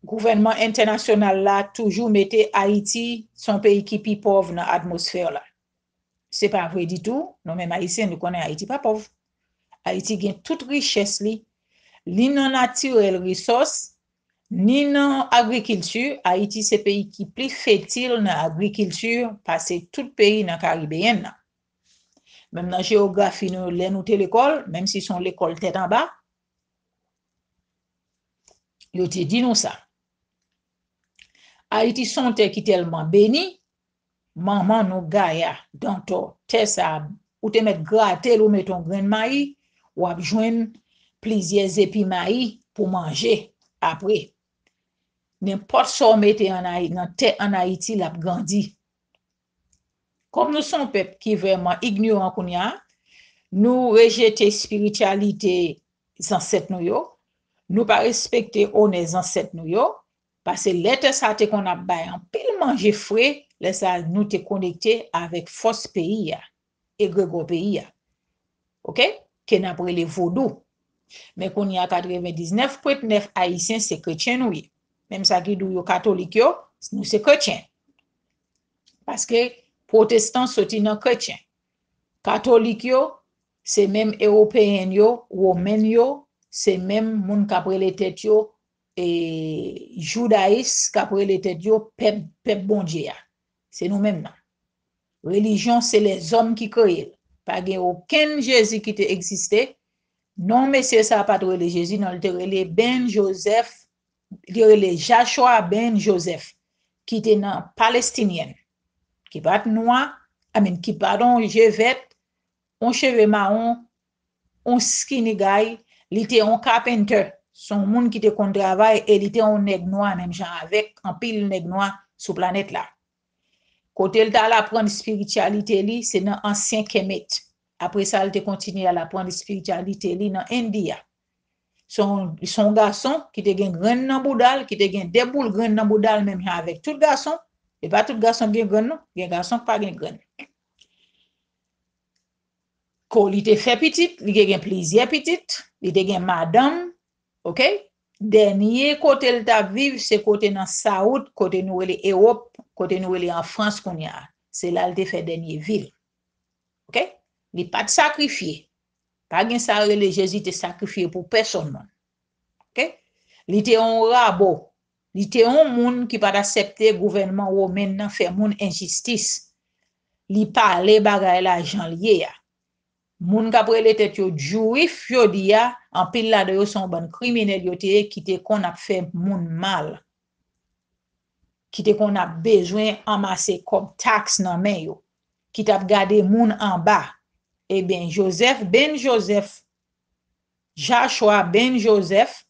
gouvènman entènasyonal la toujou mete Ayiti se yon peyi ki pi pòv nan atmosfè la. Se pa vre ditou, nou menm Ayisyen, nou konnen Ayiti pa pòv. Ayiti gen tout richès li, ni nan natirèl resòs, ni nan agrikilti. Ayiti se peyi ki pli fètil nan agrikilti pase tout peyi nan Karibeyen nan. Menm nan jewografi nou, lè nou te lekòl, menm si se yon lekòl tèt anba, Yo te di nou sa. Ayiti se yon tè ki tèlman beni, manman nou Gaya, Dantò, tè sa a, ou te mèt grate l, ou mete yon grenn mayi, w ap jwenn plizyè zepi mayi pou manje apre. Nenpòt sa w mete ann Ayi-, nan tè ann Ayiti, l ap grandi. Kòm nou se yon pèp ki vrèman ignoran kounye a, nou rejete espirityalite zansèt nou yo, nou pa respekte onè zansèt nou yo, paske lè tè sa te konn ap bay anpil manje fre, lè sa a nou te konekte avèk fòs peyi a, egregò peyi a. Oke? Ke n ap rele vodou. Men kounye a, katrevendiznèf pwen nèf ayisyen se kretyen nou ye. Menm sa ki di w yo katolik yo, nou se kretyen. Paske pwotestan soti nan kretyen. Katolik yo, se menm ewopeyen yo, women yo, se menm moun k ap rele tèt yo, e, joudayis, k ap rele tèt yo pèp, pèp Bondye a. Se nou menm nan. Relijyon, se lèzòm ki kreye l. Pa gen okenn Jezi ki te egziste. Non, mesye sa a pa t rele Jezi, non, li te rele Ben Joseph, li te rele Joshua Ben Joseph, ki te nan Palestinyen, ki pa t nwa, I mean, ki pa t yon je vèt, yon cheve mawon, yon skinny guy, li te yon carpenter, se yon moun ki te konn travay, e li te yon nèg nwa, menm jan avèk anpil nèg nwa sou planèt la. Kote l t al aprann espirityalite li, se nan ansyen Kemet. Apre sa, l te kontinye al aprann espirityalite li nan Indi a. Se yon, se yon gason ki te gen grenn nan bouda l, ki te gen de boul grenn nan bouda l, menm jan avèk tout gason. E pa tout gason ki gen grenn, non. Gen gason ki pa gen grenn. Ko li te fè pitit, li te gen plizyè pitit, li te gen madanm, oke? Dènye kote l t ap viv, se kote nan Sawout, kote nou rele Ewòp, kote nou rele an Frans kounye a. Se la l te fè dènye vi l. Oke? Li pa t sakrifye. Pa gen sa rele Jezi te sakrifye pou pèsonn moun. Oke? Li te yon rabo. Li te yon moun ki pa t aksepte gouvènman women nan fè moun enjistis. Li pale bagay la jan l ye a. Moun k ap rele tèt yo Juif jodi a, anpil ladan yo se yon bann kriminèl yo te ye ki te konn ap fè moun mal, ki te konn ap bezwen anmase kòb taks nan men yo, ki t ap gade moun anba. Ebyen, Joseph Ben Joseph, Joshua Ben Joseph,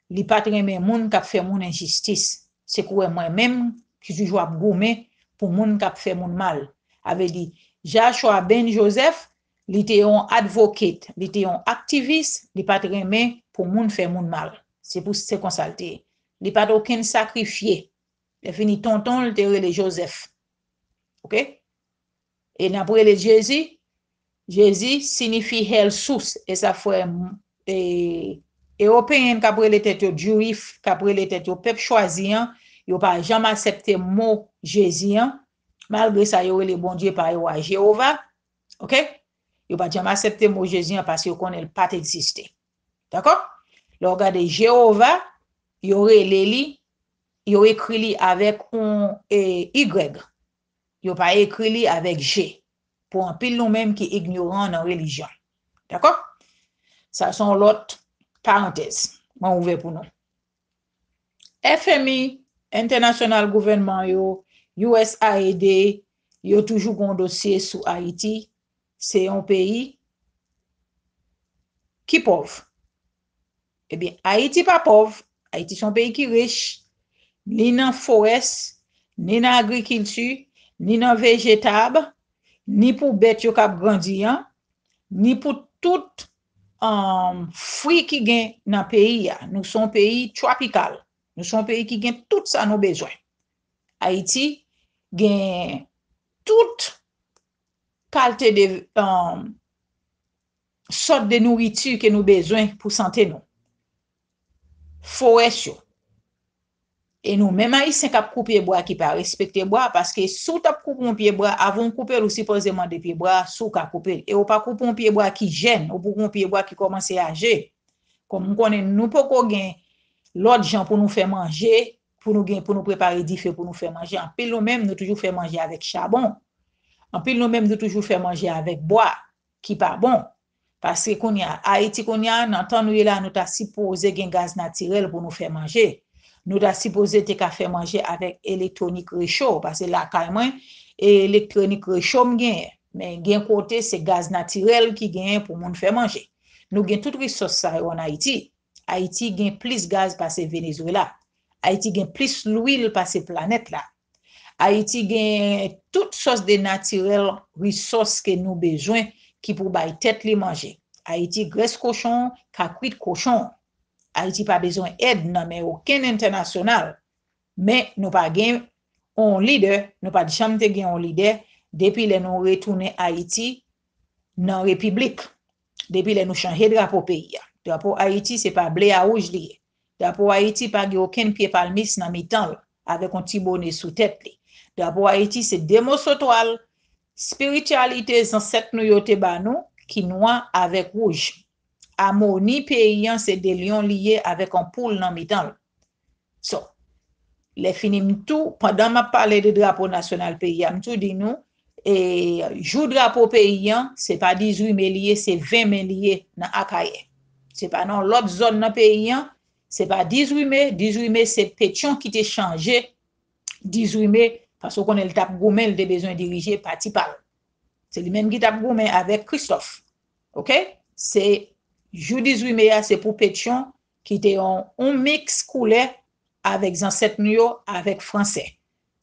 li pa t renmen moun k ap fè moun enjistis. Se kouwè mwen menm ki toujou ap goumen pou moun k ap fè moun mal. A vle di, Joshua Ben Joseph, li te yon advocate, li te yon aktivis, li pa t renmen pou moun fè moun mal. Se pou, se konsa l te ye. Li pa t okenn sakrifye. Lè fini, tonton l te rele Joseph. Oke? E n ap rele Jezi, Jezi sinifi hèl sous. E sa fè, e, Ewopeyen k ap rele tèt yo Juif, k ap rele tèt yo pèp chwazi an, yo pa janm aksepte mo Jezi an, malgre sa yo rele Bondye pa yo a Jewova. Oke? Yo pa janm aksepte mo Jezi an paske yo konnen l pa t egziste. Dakò? Lè w gade Jewova, yo rele li, yo ekri li avèk yon, e, Y. Yo pa ekri li avèk G. Pou anpil nou menm ki ignoran nan relijyon. Dakò? Sa se yon lòt parantèz. Mwen ouvè pou nou. F M I, entènasyonal gouvènman yo, U S A I D, yo toujou gen yon dosye sou Ayiti. Se yon peyi ki pòv. Ebyen, Ayiti pa pòv. Ayiti se yon peyi ki rich, ni nan forès, ni nan agrikilti, ni nan vejetab, ni pou bèt yo k ap grandi an, ni pou tout, um, fwi ki gen nan peyi a. Nou se yon peyi twopikal. Nou se yon peyi ki gen tout sa nou bezwen. Ayiti gen tout kalte de, um, sòt de nouriti ke nou bezwen pou sante nou. Forès yo. E nou menm Ayisyen k ap koupe bwa, ki pa respekte bwa, paske si w t ap koupe yon pye bwa, avan w koupe l, ou sipoze mande pye bwa a si w ka koupe l. E w pa koupe yon pye bwa ki jèn, ou koupe yon pye bwa ki kòmanse aje. Kòm m konnen nou poko gen lòt jan pou nou fè manje, pou nou gen, pou nou prepare dife pou nou fè manje. Anpil nou menm, nou toujou fè manje avèk chabon. Anpil nou menm, nou toujou fè manje avèk bwa ki pa bon. Paske kounye a, Ayiti kounye a, nan tan nou ye la, nou ta sipoze gen gaz natirèl pou nou fè manje. Nou ta sipoze te ka fè manje avèk elektwonik recho, paske lakay mwen, e elektwonik recho m genyen. Men gen kote se gaz natirèl ki genyen pou moun fè manje. Nou gen tout resous sa yo ann Ayiti. Ayiti gen plis gaz pase Venezuela. Ayiti gen plis lwil pase planèt la. Ayiti gen tout sòs de natirèl resous ke nou bezwen ki pou bay tèt li manje. Ayiti grès kochon ka kwit kochon. Ayiti pa bezwen èd nan men okenn entènasyonal. Men nou pa gen yon lidè, nou pa t janm te gen yon lidè depi lè nou retounen Ayiti nan repiblik, depi lè nou chanje drapo peyi a. Drapo Ayiti se pa ble a wouj li ye. Drapo Ayiti pa gen okenn pye palmis nan mitan l, avèk yon ti bone sou tèt li. Drapo Ayiti se de moso twal, espirityalite zansèt nou yo te ba nou, ki nwa avèk wouj. Amoni peyi an se de lyon li ye avèk yon poul nan mitan l. So, lè fini m tou, pandan m ap pale de drapo nasyonal peyi a, m tou di nou, e, jou drapo peyi an, se pa dizuit me li ye, se ven me li ye nan Akayè. Se pa nan lòt zòn nan peyi an, se pa dizuit me, dizuit me se Petyon ki te chanje dizuit me, paske w konnen l t ap goumen, l te bezwen dirije pati pa l. Se li menm ki t ap goumen avèk Christophe. Oke? Se jou dizuit me a, se pou Petyon ki te yon, yon miks koulè avèk zansèt nou yo, avèk franse.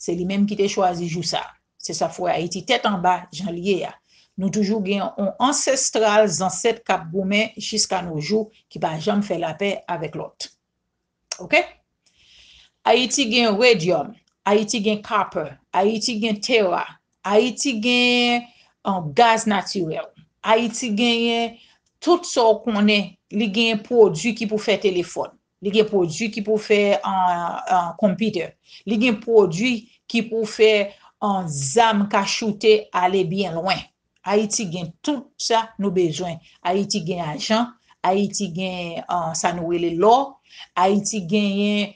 Se li menm ki te chwazi jou sa. Se sa k fè Ayiti tèt anba jan l ye a. Nou toujou gen yon ansestral zansèt k ap goumen jiska no jou ki pa janm fè lapè avèk lòt. Oke? Ayiti gen radium, Ayiti gen copper, Ayiti gen tera, Ayiti gen, um, gaz natirèl, Ayiti genyen tout sa w konnen, li gen pwodui ki pou fè telefòn, li gen pwodui ki pou fè, uh, uh, computer, li gen pwodui ki pou fè, uh, zam ka choute ale byen lwen. Ayiti gen tout sa nou bezwen. Ayiti gen ajan, Ayiti gen, uh, sa nou rele lò, Ayiti genyen,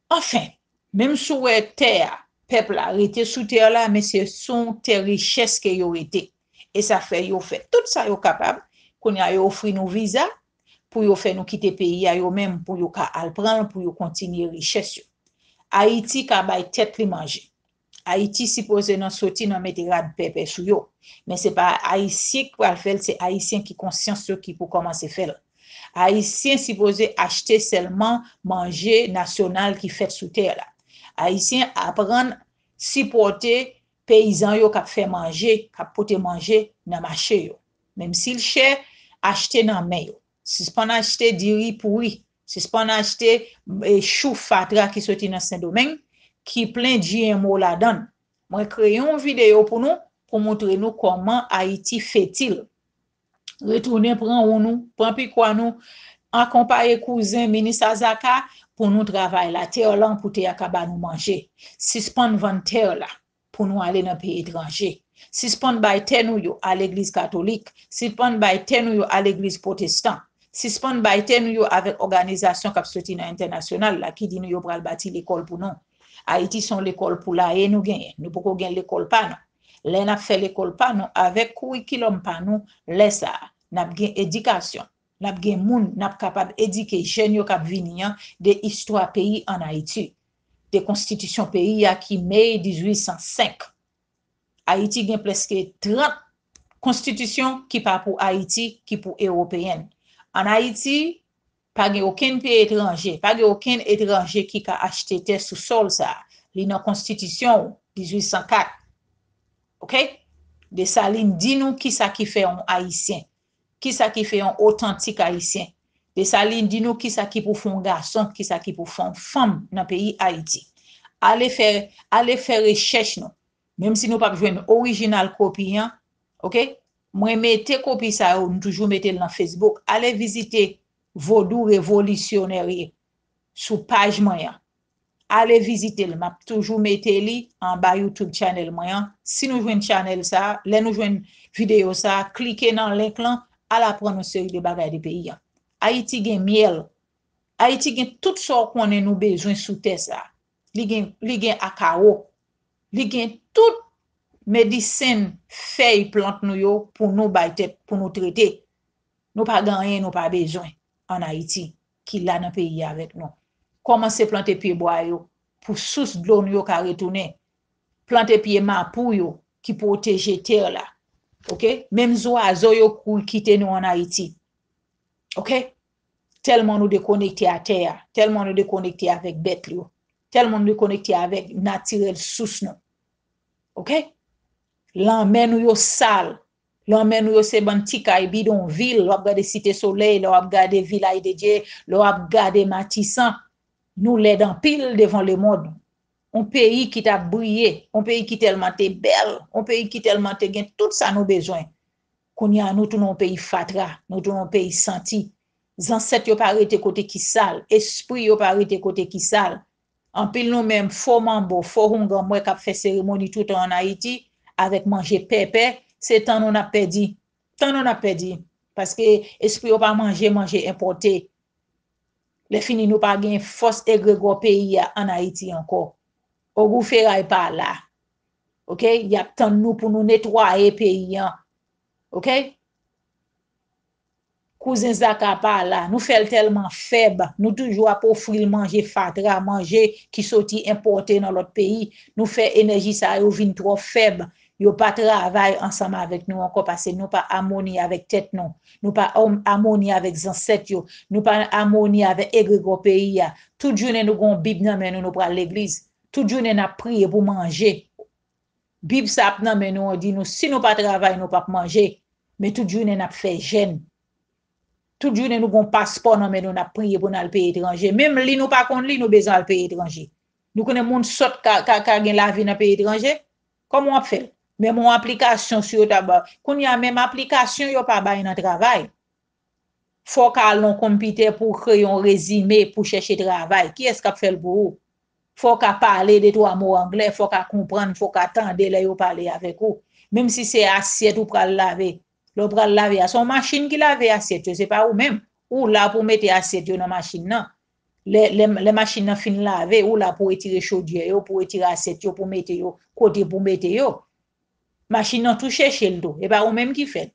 anfen, menm si w wè tè a, pèp la rete sou tè la, men se sou yon tè richès ke yo rete. E sa fè yo fè tout sa yo kapab. Kounye a yo ofri nou viza pou yo fè nou kite peyi a yo menm, pou yo ka al pran l, pou yo kontinye richès yo. Ayiti ka bay tèt li manje. Ayiti sipoze nan soti nan mete rad pèpè sou yo. Men se pa Ayisyen ki pral fè l, se Ayisyen ki konsyans yo ki pou kòmanse fè l. Ayisyen sipoze achte sèlman manje nasyonal ki fèt sou tè la. Ayisyen aprann sipòte peyizan yo k ap fè manje, k ap pote manje nan mache yo. Menm si l chè, achte nan men yo. Sispann achte diri pouri. Sispann achte, e, chou fatra ki soti nan Sendomeng, ki plen G M O ladan l. Mwen kreye yon videyo pou nou, pou montre nou kòman Ayiti fetil. Retounen pran wonn nou, pran pikwa nou, akonpaye kouzen minis Azaka pou nou travay latè lan, pou tè a ka ba nou manje. Sispann vann tè la pou nou ale nan peyi etranje. Sispann bay tè nou yo a legliz katolik. Sispann bay tè nou yo a legliz pwotestan. Sispann bay tè nou yo avèk òganizasyon k ap soti nan entènasyonal la ki di nou yo pral bati lekòl pou nou. Ayiti se yon lekòl poulaye nou genyen. Nou poko gen lekòl pa nou. Lè n ap fè lekòl pa nou avèk kourikilòm pa nou, lè sa a, n ap gen edikasyon. N ap gen moun, n ap kapab edike jèn yo k ap vini an de istwa peyi ann Ayiti, de konstitisyon peyi a ki May dizuit san senk. Ayiti gen prèske trant konstitisyon ki pa pou Ayiti, ki pou ewopeyen. Ann Ayiti, pa gen okenn peyi etranje, pa gen okenn etranje ki ka achte tè sou sòl sa a. Li nan konstitisyon w, dizuit san kat. Oke? Desalin di nou kisa ki fè yon Ayisyen, kisa ki fè yon otantik Ayisyen. Desalin di nou kisa ki pou fè yon gason, kisa ki pou fè yon fanm nan peyi Ayiti. Ale fè, ale fè rechèch nou. Menm si nou p ap jwenn orijinal kopi an, oke? Mwen mete kopi sa yo, m toujou mete l nan Facebook. Ale vizite Vodou Revolisyonè sou paj mwen an. Ale vizite l, m ap toujou mete li anba YouTube channel mwen an. Si nou jwenn channel sa a, lè nou jwenn videyo sa a, klike nan link lan, al aprann yon seri de bagay de peyi an. Ayiti gen myèl. Ayiti gen tout sa w konnen nou bezwen sou tè sa a. Li gen, li gen akawo. Li gen tout medisèn, fèy plant nou yo pou nou bay tèt, pou nou trete. Nou pa gen anyen nou pa bezwen ann Ayiti ki la nan peyi a avèk nou. Kòmanse plante pyebwa yo pou sous dlo nou yo ka retounen. Plante pye mapou yo ki pwoteje tè la. Oke? Menm zwazo yo kouri kite nou ann Ayiti. Oke? Tèlman nou dekonekte a tè a, tèlman nou dekonekte avèk bèt yo, tèlman nou dekonekte avèk natirèl sous nou. Oke? Lanmè nou yo sal. Lanmè nou yo se bann ti kay bidonvil. Lè w ap gade Site Solèy, lè w ap gade Vilaj de Dye, lè w ap gade Matisan, nou lèd anpil devan lemonn. Yon peyi ki t ap briye, yon peyi ki tèlman te bèl, yon peyi ki tèlman te gen tout sa nou bezwen. Kounye a, nou tounen yon peyi fatra, nou tounen yon peyi santi. Zansèt yo pa rete kote ki sal, espri yo pa rete kote ki sal. Anpil nou menm, fo manbo, fo houngan, m wè k ap fè seremoni toutan ann Ayiti, avèk manje pèpè, se tan nou n ap pèdi. Tan nou n ap pèdi. Paske espri yo pa manje manje enpòte. Lè fini, nou pa gen fòs egregò peyi a ann Ayiti ankò. Ogou feray pa la. Oke? Y ap tann nou pou nou netwaye peyi an. Oke? Kouzen Zaka pa la. Nou fè l tèlman fèb. Nou toujou ap ofri l manje fatra, manje ki soti enpòte nan lòt peyi. Nou fè enèji sa yo vin twò fèb. Yo pa travay ansanm avèk nou ankò paske nou pa amoni avèk tèt nou. Nou pa amoni avèk zansèt yo. Nou pa amoni avèk egregò peyi a. Tout jounen nou gen yon Bib nan men nou, nou pral legliz. Tout jounen n ap priye pou manje. Bib sa ap nan men nou an di nou, si nou pa travay, nou p ap manje. Men tout jounen n ap fè jèn. Tout jounen nou gon paspò nan men nou, n ap priye pou n al peyi etranje. Menm li nou pa konn li, nou bezwen al peyi etranje. Nou konnen moun sòt ka, ka, ka gen lavi nan peyi etranje? Kòman w ap fè l? Menm yon aplikasyon si yo ta ba, kounye a menm aplikasyon yo pa bay nan travay. Fò w ka al nan konpitè pou w kreye yon rezime pou chèche travay. Kiyès k ap fè l pou ou? Fò w ka pale de twa mo anglè, fò w ka konprann, fò w ka tande lè yo pale avèk ou. Menm si se asyèt ou pral lave, lè w pral lave a, se yon machin ki lave asyèt yo, se pa ou menm. Ou la pou w mete asyèt yo nan machin nan. Lè, lè, lè machin nan fin lave, ou la pou w retire chodyè yo, pou w retire asyèt yo, pou w mete yo kote pou w mete yo. Machin nan tou chèche l tou. E pa ou menm ki fè l.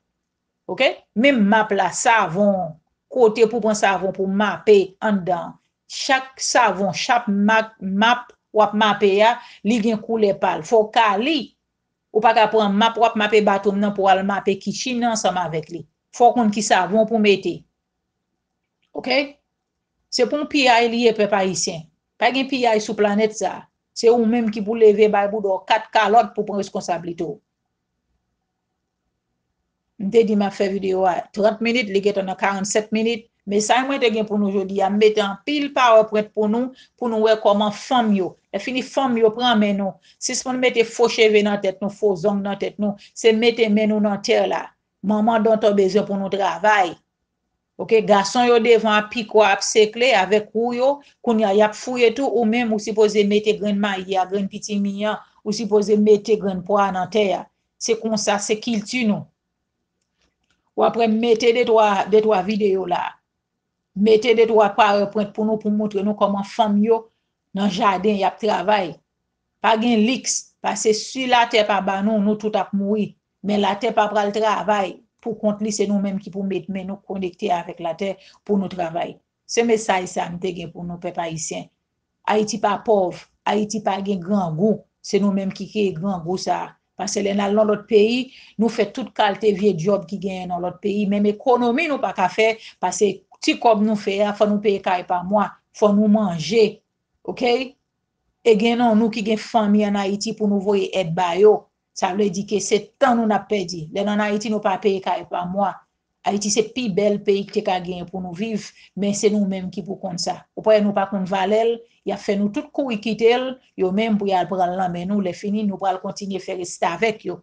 Oke? Menm map la, savon, kote pou pran savon pou mape anndan. Chak savon, chak mak, map w ap mape a, li gen koulè pa l. Fò w ka li. Ou pa ka pran map w ap mape baton nan pou w al mape kitchen nan ansanm avèk li. Fò w konn ki savon pou mete. Oke? Se pou yon piyay li ye, pèp ayisyen. Pa gen piyay sou planèt sa. Se ou menm ki pou leve bay bouda w kat kalòt pou pran reskonsablite w. M te di m ap fè videyo a trant minit, li gentan nan karannsèt minit. Mesaj mwen te gen pou nou jodi a, m mete anpil PowerPoint pou nou, pou nou wè kòman fanm yo. Lè fini fanm yo pran men nou. Sispann mete fo cheve nan tèt nou, fo zong nan tèt nou. Se mete men nou nan tè la. Manman Dantor bezwen pou nou travay. Oke, gason yo devan ap pikwa, ap sekle avèk wou yo, kounye a y ap fouye tou, ou menm ou sipoze mete grenn mayi a, grenn pitimi an, ou sipoze mete grenn pwa a nan tè a. Se konsa, se kilti nou. W ap wè m mete de twa, de twa videyo la. Mete de twa PowerPoint pou nou, pou moutre nou kòman fanm yo nan jaden y ap travay. Pa gen liks, paske si latè pa ba nou, nou tout ap mouri. Men latè pa pral travay pou kont li, se nou menm ki pou met men nou konekte avèk latè pou nou travay. Se mesaj sa m te gen pou nou, pèp ayisyen. Ayiti pa pòv, Ayiti pa gen grangou, se nou menm ki kreye grangou sa a. Paske lè n al nan lòt peyi, nou fè tout kalte vye djòb ki genyen nan lòt peyi, menm ekonomi nou pa ka fè, paske ti kòb nou fè a, fò nou peye kay pa mwa, fò nou manje, oke? E gen nan nou ki gen fanmi ann Ayiti pou nou voye èd ba yo. Sa vle di ke se tan nou n ap pèdi. Lè n ann Ayiti, nou pa peye kay pa mwa. Ayiti se pi bèl peyi ki te ka genyen pou nou viv, men se nou menm ki pou konn sa. Ou pa wè nou pa konn valè l, y ap fè nou tout kouri kite l, yo menm pou y al pran l nan men nou, lè fini, nou pral kontinye fè restavèk yo.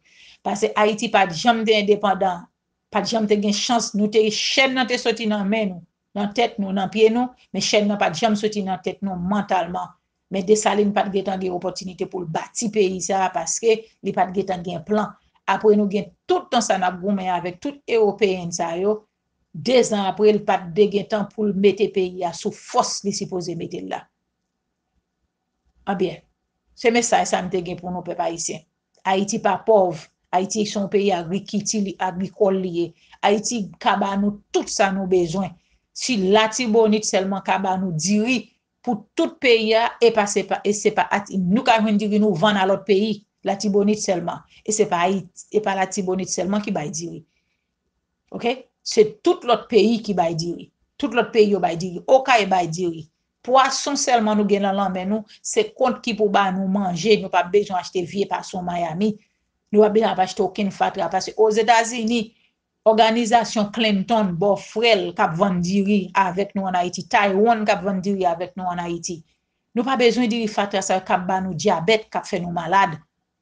Paske Ayiti pa t janm te endepandan, pa t janm te gen chans, nou te chèn nan te soti nan men nou, nan tèt nou, nan pye nou, men chèn nan pa t janm soti nan tèt nou mantalman. Men Desalin pa t gentan gen opòtinite pou l bati peyi sa a paske li pa t gentan gen plan. Apre nou gen tout tan sa n ap goumen avèk tout ewopeyen sa yo, dezan apre l pa t de gentan pou l mete peyi a sou fòs li sipoze mete l la. Anbyen, se mesaj sa m te gen pou nou pèp ayisyen. Ayiti pa pòv, Ayiti se yon peyi agrikilti, li agrikòl li ye. Ayiti ka ba nou tout sa nou bezwen. Si Latibonit sèlman ka ba nou diri pou tout peyi a, e pa se pa, e se pa Ati-, nou ka jwenn diri nou vann a lòt peyi, Latibonit sèlman. E se pa Ayiti, e pa Latibonit sèlman ki bay diri. Oke? Se tout lòt peyi ki bay diri. Tout lòt peyi yo bay diri. Okay bay diri. Pwason sèlman nou gen nan lanmè nou, se kont ki pou ba nou manje, nou pa bezwen achte vye pwason Miami. Nou pa bezwen ap achte okenn fatra, paske Ozetazini, òganizasyon Clinton, bòfrè l k ap vann diri avèk nou ann Ayiti, Taiwan k ap vann diri avèk nou ann Ayiti. Nou pa bezwen diri fatra sa yo k ap ba nou dyabèt, k ap fè nou malad.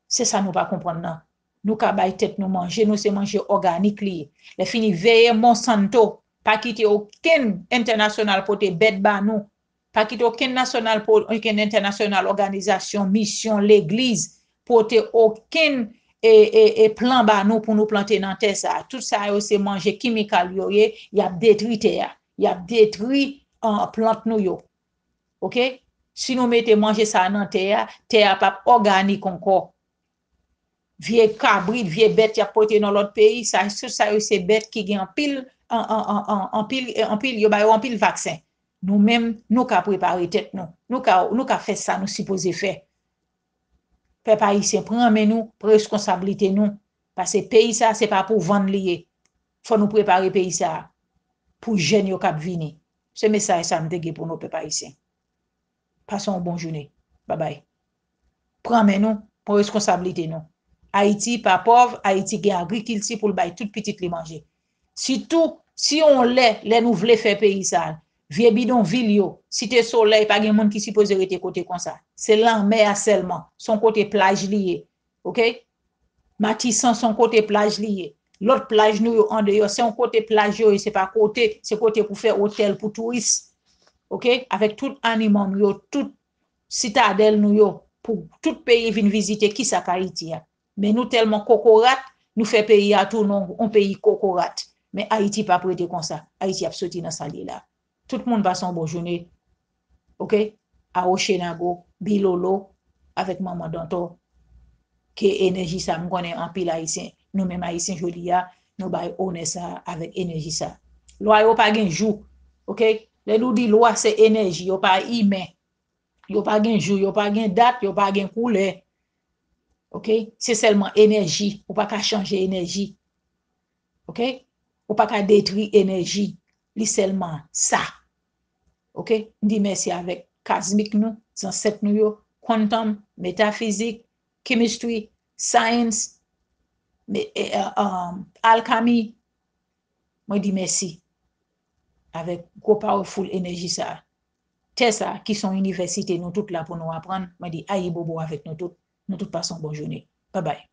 Se sa nou pa konprann nan. Nou ka bay tèt nou manje, nou se manje òganik li ye. Lè fini, veye Monsanto, pa kite okenn entènasyonal pote bèt ba nou. Pa kite okenn nasyonal, po-, okenn entènasyonal, òganizasyon, misyon, legliz, pote okenn e, e, e plan ba nou pou nou plante nan tè sa a. Tout sa yo se manje kimikal yo ye, y ap detri tè a. Y ap detri, an, plant nou yo. Oke? Si nou mete manje sa a nan tè a, tè a p ap òganik ankò. Vye kabrit, vye bèt y ap pote nan lòt peyi, sa, tout sa yo se bèt ki gen anpil, an, an, an, an, anpil, anpil, yo ba yo anpil vaksen. Nou menm, nou ka prepare tèt nou. Nou ka, nou ka fè sa nou sipoze fè. Pèp ayisyen, pran men nou, pran reskonsablite nou. Paske peyi sa, se pa pou vann li ye. Fò nou prepare peyi sa pou jèn yo k ap vini. Se mesaj sa m te gen pou nou, pèp ayisyen. Pase yon bon jounen. Babay. Pran men nou, pran reskonsablite nou. Ayiti pa pòv, Ayiti gen agrikilti pou l bay tout pitit li manje. Sitou, si yon lè, lè nou vle fè peyi sa, vye bidonvil yo, Site Solèy, pa gen moun ki sipoze rete kote konsa. Se lanmè a sèlman. Se yon kote plaj li ye. Oke? Matisan se yon kote plaj li ye. Lòt plaj nou yo andeyò, se yon kote plaj yo ye, se pa kote, se kote pou fè otèl pou touris. Oke? Avèk tout animal nou yo, tout sitadèl nou yo, pou tout peyi vin vizite kisa k Ayiti a. Men nou tèlman kokorat, nou fè peyi a tounen yon, yon peyi kokorat. Men Ayiti p ap rete konsa. Ayiti ap soti nan sa l ye la. Tout moun pase yon bon jounen. Oke? Awochenago, Bilolo, avèk Manman Dantò. Ke enèji sa, m konnen anpil Ayisyen, nou menm Ayisyen jodi a, nou bay onè sa avèk enèji sa. Lwa yo pa gen jou. Oke? Lè nou di lwa, se enèji, yo pa imen. Yo pa gen jou, yo pa gen dat, yo pa gen koulè. Oke? Se sèlman enèji. Ou pa ka chanje enèji. Oke? Ou pa ka detwi enèji. Li sèlman sa. Oke? M di mèsi avèk kazmik nou, zansèt nou yo, quantum, metafizik, chemistry, science, me-, e, e, um, alchemy. Mwen di mèsi avèk gwo powerful enèji sa a. Tè sa a, ki se yon inivèsite, nou tout la pou nou aprann. Mwen di ayibobo avèk nou tout. Nou tout pase yon bon jounen. Babay.